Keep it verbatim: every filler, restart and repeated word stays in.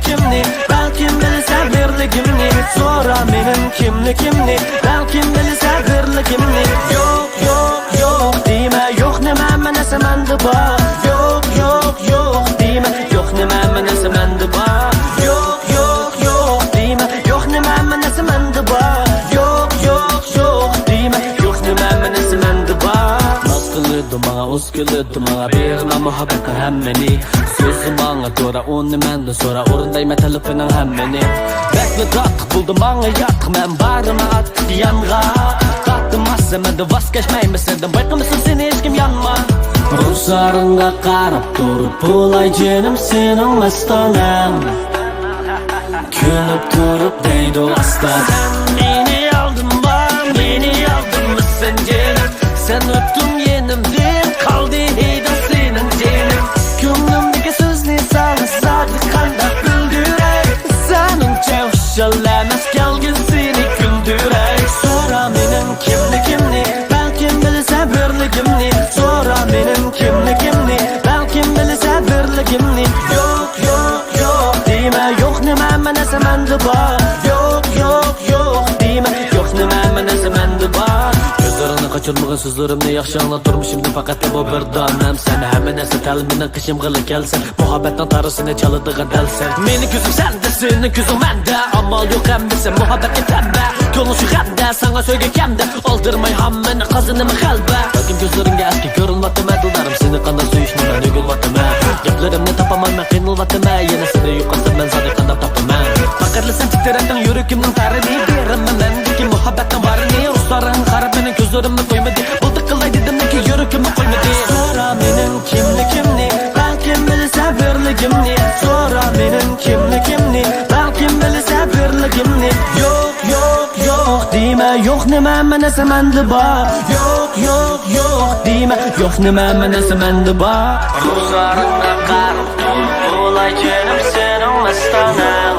كىمنى، بەلكىم بىلسە بىرلىكىمنى، سورا مېنىڭ كىملىكىمنى، بەلكىم بىلسە بىرلىكىمنى. يوق، يوق، يوق دېمە، يوق نېمە مەنىسى مەندە بار. يوق، يوق، يوق دېمە، يوق نېمە مەنىسى مەندە بار. يوق، يوق، يوق دېمە، يوق نېمە مەنىسى مەندە بار. يوق، يوق، يوق دېمە، يوق نېمە مەنىسى مەندە بار. ناز قىلىدۇ ماڭا، ئۇز كېلىدۇ ماڭا، بېرىمەن مۇھەببەتنىڭ ھەممىنى. سۆزى ماڭا تورا، ئۇنى مەندىن سورا، ئورۇندايمەن تەلىپىنىڭ ھەممىنى. بەكلا تاتلىق بولدى ماڭا ياتلىق، مەن بارىمەن ئاتلىق يانغا. تارتماسسەن مەندىن، ۋاز كەچمەيمەن سەندىن، بايقىمىسۇن سېنى ھېچكىم يانما. رۇخسارىڭغا قاراپ تۇرۇپ، بولاي جېنىم سېنىڭ مەستانەڭ. كۈلۈپ تۇرۇپ دەيدۇ ئاستا، سەن مېنى ئالدىما، مېنى ئالدىمىسەن جېنىم. سەن ئۆتتۈڭ يېنىمدىن، قالدى ھىدىڭ سېنىڭ جېنىم. كۆڭلۈمدىكى سۆزنى ساڭا زادى قانداق بىلدۈرەي؟ سېنىڭچە خۇشال ئەمەس، كەلگىن سېنى كۈلدۈرەي. سورا مېنىڭ كىملىكىمنى، بەلكىم بىلسە بىرلىكىمنى. سورا مېنىڭ كىملىكىمنى، بەلكىم بىلسە بىرلىكىمنى. يوق، يوق، يوق دېمە، يوق نېمە مەنىسى مەندە بار. يوق، يوق، يوق دېمە، يوق نېمە مەنىسى مەندە بار. كۆزلىرىڭنى قاچۇرمىغىن، سۆزلىرىمنى ياخشى ئاڭلا، تۇرمۇشۇمدا پەقەت بۇ بىر دانەم سەن. ھەممە نەرسە تەل مېنىڭ قېشىمغىلا كەلسەن، مۇھەببەتنىڭ تارىسىنى چالىدىغان دەلسەن. مېنىڭ كۆزۈم سەندە، سېنىڭ كۆزۈڭ مەندە، ئامال يوق ھەممىسى مۇھەببەتكە تەمبە. كۆڭلۈڭ شۇ غەمدە، ساڭا سۆيگۈ كەمدە، ئالدىرىماي ھەممىنى قازىنىمەن غەلىبە. بەلكىم كۆزلىرىڭگە ئەسكى كۆرۈنۈۋاتىمەن دىلبەرىم، سېنى قانداق سۆيۈشنى مەن ئۆگىنىۋاتىمەن. گەپلىرىمنى تاپالماي مەن قىينىلىۋاتىمەن، يەنە سېنى يوقاتسام مەن زادى قانداق تاپىمەن؟ پەقەتلا سەن تىترەتتىڭ يۈرىكىمنىڭ تارىنى، بېرىمەن مەندىكى مۇھەببەتنىڭ بارىنى. رۇخسارىڭغا قاراپ مېنىڭ كۆزلىرىمنى قويمىدى، بولدى قىلاي دېدىم لېكىن يۈرىكىمنى قويمىدى. سورا مېنىڭ كىملىكىمنى، بەلكىم بىلسە بىرلىكىمنى. سورا مېنىڭ كىملىكىمنى، بەلكىم بىلسە بىرلىكىمنى. يوق، يوق، يوق دېمە، يوق نېمە مەنىسى مەندە بار. يوق، يوق، يوق دېمە، يوق نېمە مەنىسى مەندە بار. رۇخسارىڭغا قاراپ تۇرۇپ، بولاي جېنىم سېنىڭ مەستانەڭ.